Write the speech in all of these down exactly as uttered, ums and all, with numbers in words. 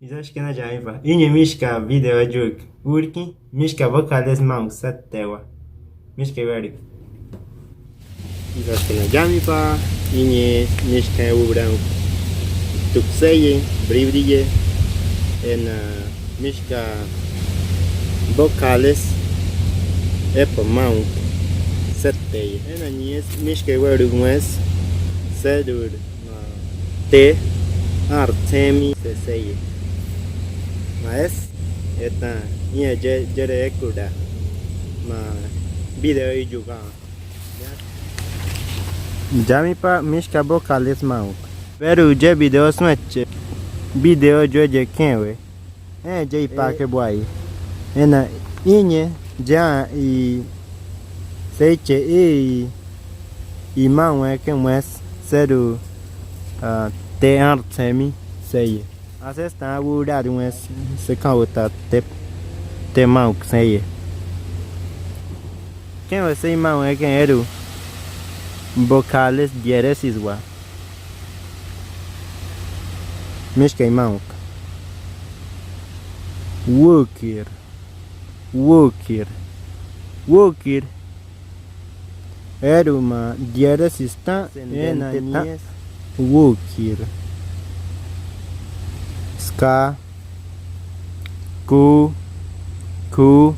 Isasakena yamipa. Iñe míshka video ayuuka. Urikin míshka vocales máuku seti tewa. Míshka iwerugu. Isasakena yamipa. Iñe míshka wubrangu tuku seyi, bribri ye. Ena míshka vocales epo máuku seti teye. Ena ñiesi míshka iwerugu wesi seduru ma te artsemi seseye. Ma es eta iñe ye, yere ekura ma video iyuga. Yamipa míshka vocales máuku. Pero ye video sueche. Video yo ye kenwe. Eh, ye ipake buai. Ena iñe ya i seiche i i máuku eke wesi seru, ah, te artsemi seye. Asesta wurari wesi se kawuta te, te máuku seye. Kenwe sei máuku eke eru vocales diéresis wa. Míshka imáuku. Wukir. Wukir. Wukir. Eru ma diéresis ta ena ñiesi. Wukir. Ska. Ku, ku,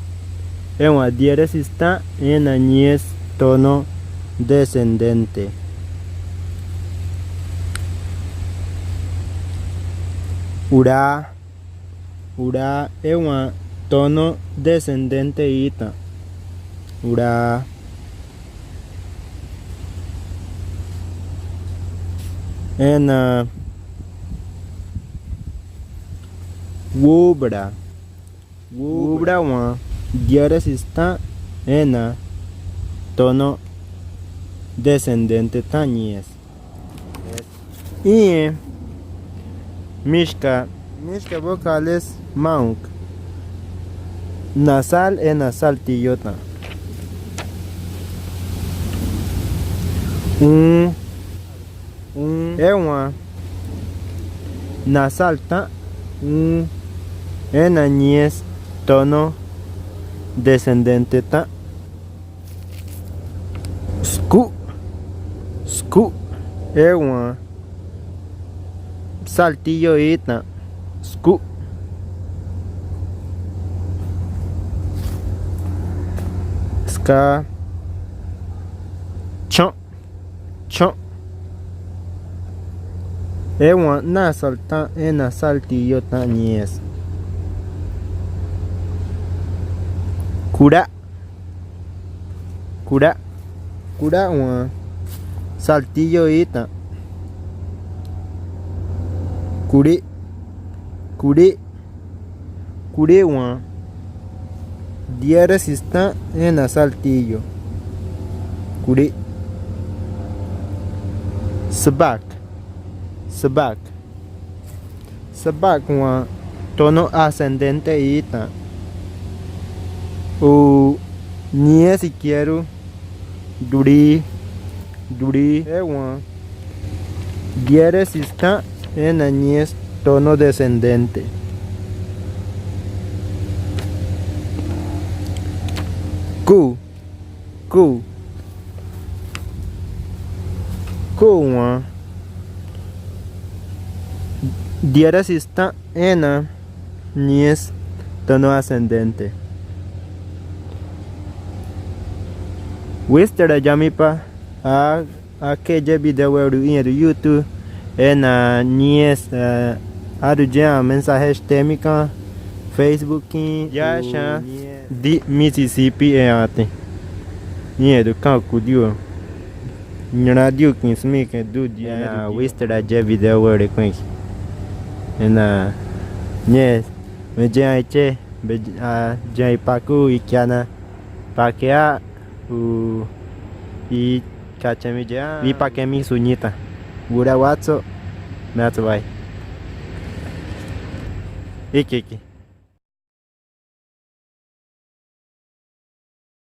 ewa diéresis ta ena ñiesi tono desendente. Ura, ura, ewa tono desendente ita. Ura. Ena wubra. Wubra wa diéresis ta ena tono desendente ta ñiesi. Iñe míshka, míshka vocales máuku nasal ena saltillo ta. Un, un, ewa nasal ta, un, ena ñiesi tono desendente ta. Sku, sku, ewa saltillo ita. Sku. Ska. Chon, chon. Ewa nasal ta ena saltillo ta ñiesi. Kura. Kura, kura wa saltillo ita. Kuri, kuri, kuri wa diéresis ta ena saltillo. Kuri. Sbak, sbak. Sbak wa tono ascendente ita. U ñiesi kieru duri, duri. Ewa diéresis ta ena ñiesi tono descendente. Ku. Ku. Ku wa diéresis ta ena ñiesi tono ascendente. Wístara yamipa a, a ke ye video weru iñeru YouTube. Ena ñiesi, eh, aru ye a mensaje stemika Facebook kin ya sha di Mississippi e ate. Iñeru kan kudio. Nyara diu kin simi ke du di. Ena wístara ye video weru kin. Ena ñiesi me ye a iche be a ye a ipaku ikiana. Pakea u i kachemi ya. I pakemi suñita. Wura watso. Me atso bai. Iki, iki.